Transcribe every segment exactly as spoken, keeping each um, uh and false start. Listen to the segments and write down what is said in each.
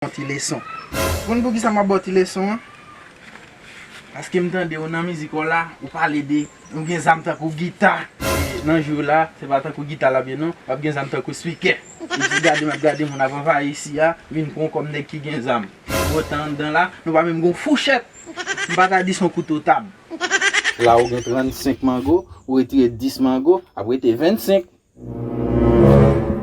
Yon ti leson. Ou konn poukisa m ap ba w ti leson an? Paske m tande w nan mizik ou la, ou pale de, ou gen zam tankou gita. E nan jou la, se pa tankou gita l ap ye non, w ap gen zam tankou spikè. Ou di gade m ap gade moun ap anvayi isi a, vin pran w kòm nèg ki gen zam. Poutan anndan la, nou pa menm gen yon fouchèt. M pa ta di se yon kouto tab. La ou gen trannsenk mango, ou retire dis mango, ap rete vennsenk.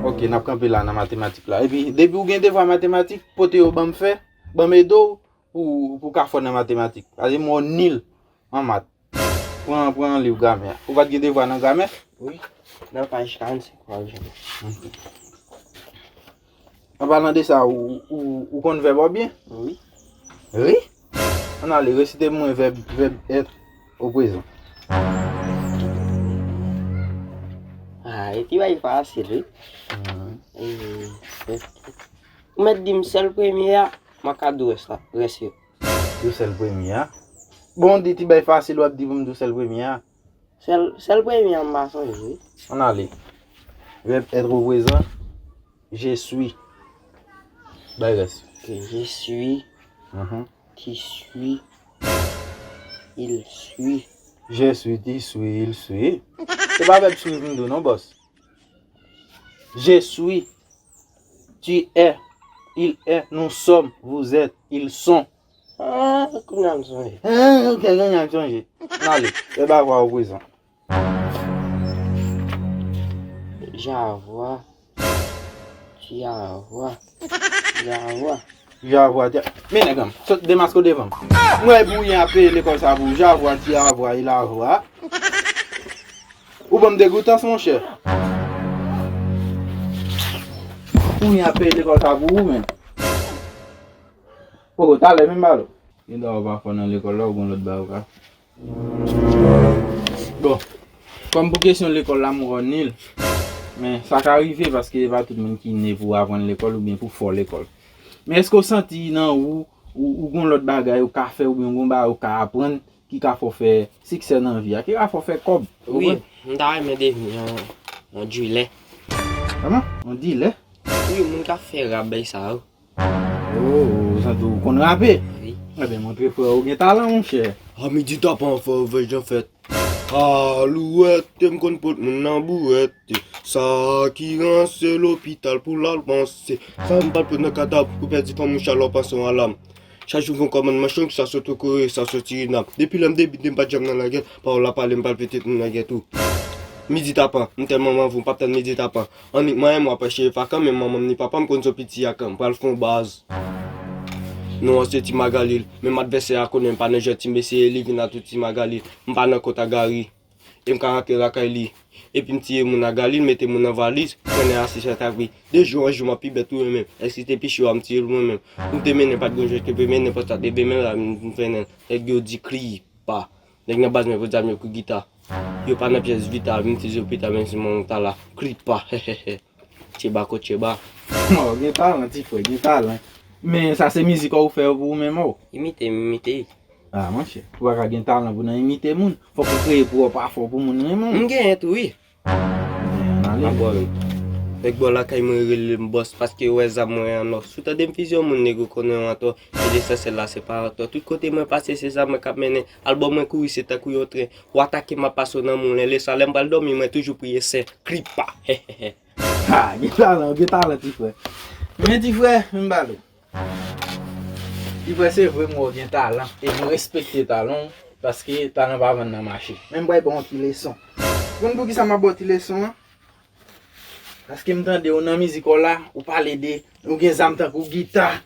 Ok, n ap kanpe la nan matematik la. Epi, depi ou gen devwa matematik, pote yo ban m fè, ban m ede w pou, pou w ka fò nan matematik. Paske m wè w nil an mat. Pran, pran liv gramè a. Ou pa t gen devwa nan gramè? Wi, nan paj karannsenk w ap jwenn. Ok. An palan de sa, ou, ou, ou konn vèb ou byen? Wi. Wi? Ann ale, resite pou mwen vèb, vèb être au présent. Ah, epi bay fasil, wi. Mhm. E, ou mèt di m sèl premye a, m a ka di w rès la, rès yo. Di w sèl premye a. Bon, di ti bay fasil, w ap di pou m di w sèl premye a. Sèl, sèl premye a m pa sonje, wi. Ann ale. Vèb être au présent, je suis. Bay rès. Ok, je suis, Mhm. tu suis, il suit. Je suis, tu suis, il suit. Se pa vèb suiv m di w non, bòs. Je suis, tu es, il est, nous sommes, vous êtes, ils sont. Ah, kounye a m sonje. Ah, ok, kounye a m sonje. Ann ale, vèb avoir au présent. J'avoir. J'avoir. J'avoir. J'avoir. Men nèg an, sot demaske w devan m. Mwen pou yon ap peye lekòl sa pou j'avoir, j'avoir, il avoir. Ou ban m degoutans, monchè. Pou yon ap peye lekòl sa pou ou menm. Poko talè menm balo. Gen dwa ou pa fò nan lekòl la, ou gon lòt bagay ou ka. Bon, kòm pou kesyon lekòl la, m wè w nil. Men sa ka rive paske e pa tout moun ki ne pou aprann lekòl oubyen pou fò lekòl. Men èske w santi nan ou, ou, ou gon lòt bagay ou ka fè oubyen ou gon bagay ou ka aprann ki ka fè w fè siksè nan vi a, ki ka fè w fè kòb? Ou konprann? Wi, m ta renmen devni yon, yon dilè. Kòman? Yon dilè? Wi, moun k ap fè rap bay sa yo. Oh, ou santi w konn rape? Wi. Ebyen, montre frè ou gen talan, monchè. A midi tapan fò vèj an fèt. Alouwèt, m konn pot moun nan bouwèt. Sa ki ranse lopital pou l al panse. Sa m pral pot nan kadav pou pèdi fanm ou chalò panse yon alam. Chak jou fè yon kòmandman chonk, sa sot Kore, sa sot Sirinam. Depi lè m debite, m pa t janm nan lagè. Pawòl la pale, m pral pete tèt nan lagè tou. Midi tapan, m tèlman manvo, m p ap tann midi tapan. Annik manyen m w ap cheve fakan, men manman m ni papa m konn sa w piti akan. M pral fè yon baz. Non an se Ti Magalil, menm advèsè a konnen m pa nan jan ti mesye, li vin a tou Ti Magalil. M pa nan kont a Gari, e m ka rantre lakay li. Epi m tiye moun a Galil, mete moun nan valiz, trennen asiz fè tabri. De jou an jou m ap pi bèt tou mwen menm. Èske te pi cho a m tiye l mwen menm. Pou m te mennen pa t gon jwèt ke pe mennen, pòs la te vle men la m fè nen. Nèg yo di Kripa. Nèg nan baz mwen pou zam yo kou gita. Yo pa nan pyès vita, m itilize yo pita menm si mwen ta la. Kripa, hehehe. Tcheba ko tcheba. Bon, gen talan, ti frè, gen talan. Men sa se mizik ou fè yo pou ou menm, oh. Imite m, imite. Ah, monchè, ou pa ka gen talan pou nan imite moun. Fòk ou kreye pou ou pa fò pou moun renmen w. M genyen tou, wi. Ebyen, ann ale. Abò, wi. Nèg bò lakay mwen rele m bòs paske yo wè zam mwen an nò. Si w tande m fize yon moun, nèg ou konnen w antò. E lesansyèl la, se pa antò. Tout kote mwen pase, se zam mwen k ap mennen. Albòm mwen kouri, se tankou yon tren. W atake m, ap pase w nan moulen. Leson lè m pral dòmi, mwen toujou priye sen. Kripa. Hehehe. Ha, gen talan, gen talan, ti frè. Men ti frè, m ba l ou. Ti frè, se vre m wè w gen talan, e m respekte talan w, paske talan pa vann nan mache. Men m pral ba w yon ti leson. Ou konn poukisa m ap ba w ti leson an? Paske m tande w nan mizik ou la, ou pale de, ou gen zam tankou gita.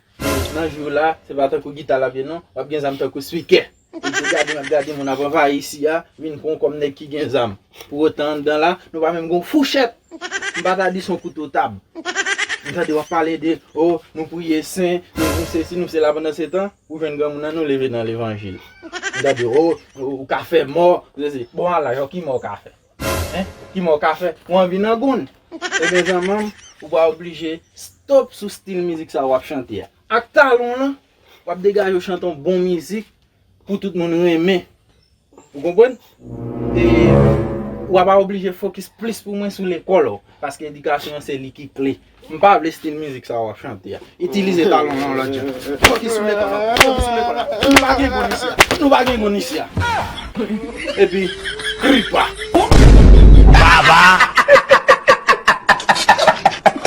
Nan jou la, se pa tankou gita l ap ye non, w ap gen zam tankou spikè. Epi gade m ap gade moun ap anvayi isi a, vin pran w kòm nèg ki gen zam. Pou otan anndan la, nou pa menm gon fouchèt. M pa ta di se yon kouto tab. M tande w ap pale de, oh, nou priye sen, nou, nou sesi, nou sela, pandan se tan, ou jwenn granmoun nan nou leve nan levanjil. M tande, oh, ou, ou ka fè mò, sesi. Bon, ala, yon ki mò w ka fè? Hein? Ki mò w ka fè? Ou anvi nan goun? Ebyen, zanmanm, ou pa oblije stop sou stil mizik sa w ap chante a. Ak talan w lan, w ap degaje w chante yon bon mizik pou tout moun renmen. Ou konprann? E W ap oblije fokis plis pou mwen sou lekòl ou, paske edikasyon an se li ki kle. M pa vle stil mizik sa w ap chante a. Itilize talon nan lòt jan. Fokis sou lekòl la. Fokis sou lekòl la. Nou pa gen goun isi a. Nou pa gen goun isi a. Epi, kripa.